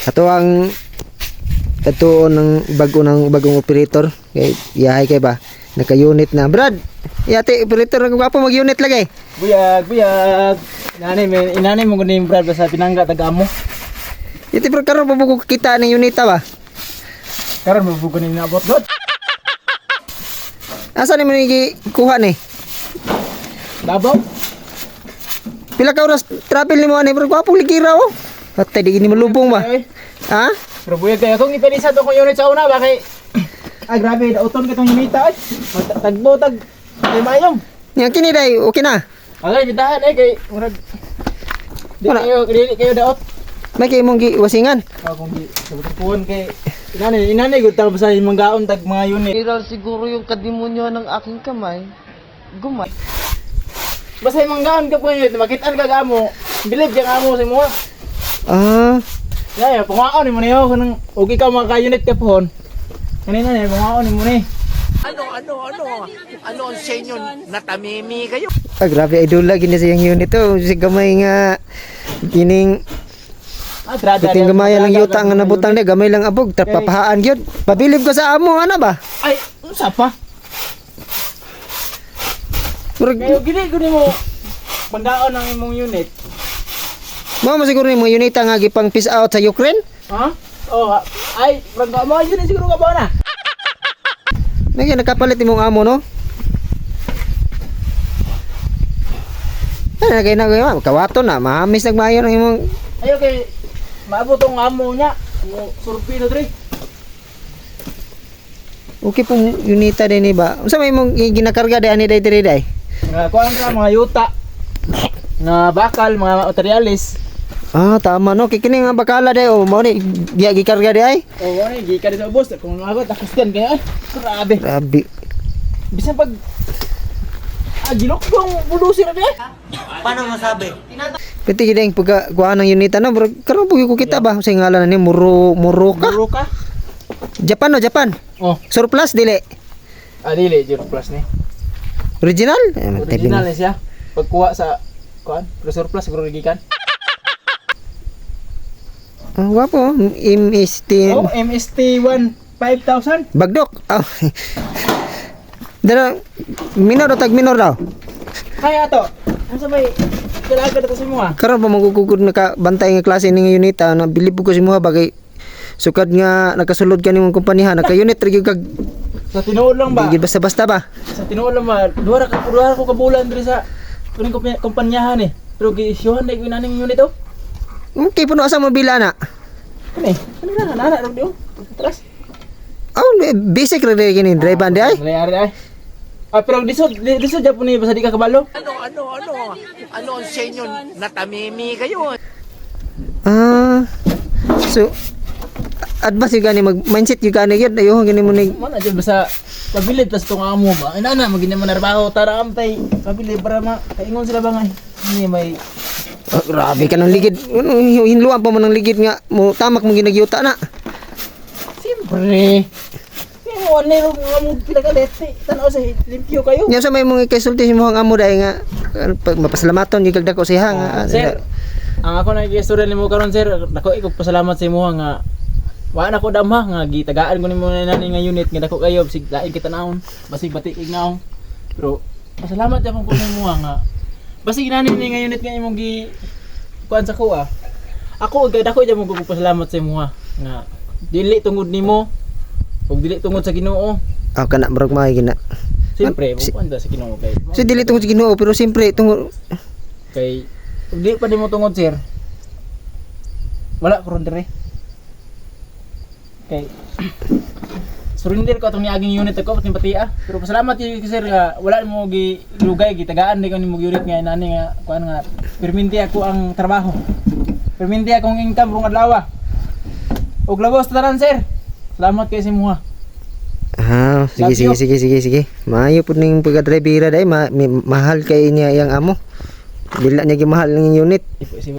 Ato ang katuon ng bago ng bagong operator kay iyahay kay ba naka-unit na. Brad, yate operator ang gwapo mag-unit lagi. Buyag, buyag. Inanay, may, inanay mo guni yung Brad sa pinangga taga mo. Yate pero karon pa mo kita ng unita ba? Karon mo guni na abot god. Asa ni mo ni kuha ni? Davao. Pila ka oras travel nimo ani pero gwapo ligira oh. Patay di ni malubong ba? Ay, Ha? pero buyag kayo kung ipalisa to kong unit sa una ba kay Ah, grabe, dauton kitong unita ay. Tagbo tag kay mayong. Nya kini day okay na. Alay, bitahan eh kay murag di Wala. kayo dili kayo daot. May kay imong giwasingan. Ah, kung di sa kay inanay inanay gud tal sa manggaon tag mga unit. Viral siguro yung kadimonyo ng aking kamay. Gumay. Basta yung manggaon ka po unit, makitaan ka amo. Bilib ka amo sa imo. Ah, Ya, ya, pungaon ni mo niyo kanang og ikaw maka-unit ka pohon. Kanina ni pungaon ni mo ni. Ano ang sa inyo? Natamimi kayo. Ah, grabe idol lagi ni sa iyang unit oh. Si gamay nga kining Ah, trada. Puting gamay lang yuta nga nabutang ni gamay lang abog tapapahaan gyud. Pabilib ko sa amo ana ba? Ay, unsa pa? Murag Kayo gili gud nimo panggaon ang imong unit. mao mo siguro ni mga unita nga gipang peace out sa Ukraine. Ha? Oh, ha? Ay, prangga mo unit siguro ka ba na? May nakapalit imong amo no? Ano kay na kawato na mahamis nagmayo ng imong Ayo kay maabot ang amo niya. Mo surpi na dre. Okay pong unita din ni ba? Unsa may imong ginakarga di ani day diri day? Nga kuan ra mga yuta. Nga bakal, mga materialis. Ah, tama no. Kay kini nga bakala day oh mao ni diya gikarga di ay. Oh, ay gikan sa ubos kung ako takos kan kay ay. Grabe. Grabe. Bisan pag ah, gilok kong budusin na dre. Pwede gid ang pagka kuha ng unita no, bro. Karon pug ko kita ba sa ngalan ni Muro Muroka. Buro ka. Japan no, Japan. Oh, Surplus dili. ah, dili, zero plus ni. Original? Eh, Original ni siya. Pagkuha sa kuan, pero surplus siguro gikan. Ang gwapo, MST. Oh, MST1 5000. Bagdok. Oh. Dara minor o tag minor daw. Kaya ato. Ano sa may kailangan ka sa imo ah? Karon pa magugugod nakabantay nga klase ning unita na bilib ko si muha bagay sukad nga nakasulod ka nimong kompanya naka-unit ra gyud kag Sa tinuod lang ba? di gyud basta-basta ba. Sa tinuod lang ba? Duha ra ko kabulan diri sa kuning kumpanyahan eh. Pero gi-issuehan na ko inaning unit oh. Okay puno asa mo bila na. Kani, ano na nana ra di oh. Atras. Oh, basic ra diri kini drive di ay. Nangyari ay. Ah, pero lisod, lisod japon ni basta di ka kabalo. Ano, ano, ano? Ano ang sa inyo? Natamimi kayo. Ah. So advance yung gani mag mindset yung gani yun ayun gani mo ni Mana jud basta pabilid tas tong amo ba. Ina na magina man trabaho tara amtay pabilid para ma kaingon sila ba nga ni may Oh, grabe ka ng ligid. Ano, hinluan pa mo ng ligid nga mo tamak mo ginagyuta na. Siyempre. Kaya mo, ano yung mga mo pinagalit? Eh, tanaw sa limpyo kayo. Nya sa may mga kasulti si mo ang amo dai nga ano, mapasalamaton gyud kag dako siya nga. Ah, sir, ang ako nag-istorya nimo karon sir, dako ikog pasalamat sa imuha nga wa na ko damha nga gitagaan ko nimo na nani nga unit nga dako kayo sig lain kita naon basig bati kig naong pero pasalamat gyapon ko nimo nga basig nani ni nga unit nga imong gi kuan sa kuha ako og dako gyapon ko pasalamat sa imuha nga dili tungod nimo ug dili tungod sa Ginoo. Ah, kana murag may gina. Siyempre, kuan ta sa Ginoo kay So dili tungod sa Ginoo pero siyempre tungod kay ug di pa nimo tungod sir. Wala ko ron dire. Kay surrender ko atong niaging unit ako pati pati ah. Pero pasalamat gyud ko sir nga wala mo gi lugay gitagaan di ko nimo unit nga inani nga kuan nga perminti ako ang trabaho. Perminti akong income rong adlaw. Og labos tanan sir. Salamat kay sa imuha. Ah, sige Love sige you. sige sige sige. Maayo pud ning pagka-drivera dai ma, mahal kay niya iyang amo. Dili niya gimahal ng unit. Ipo si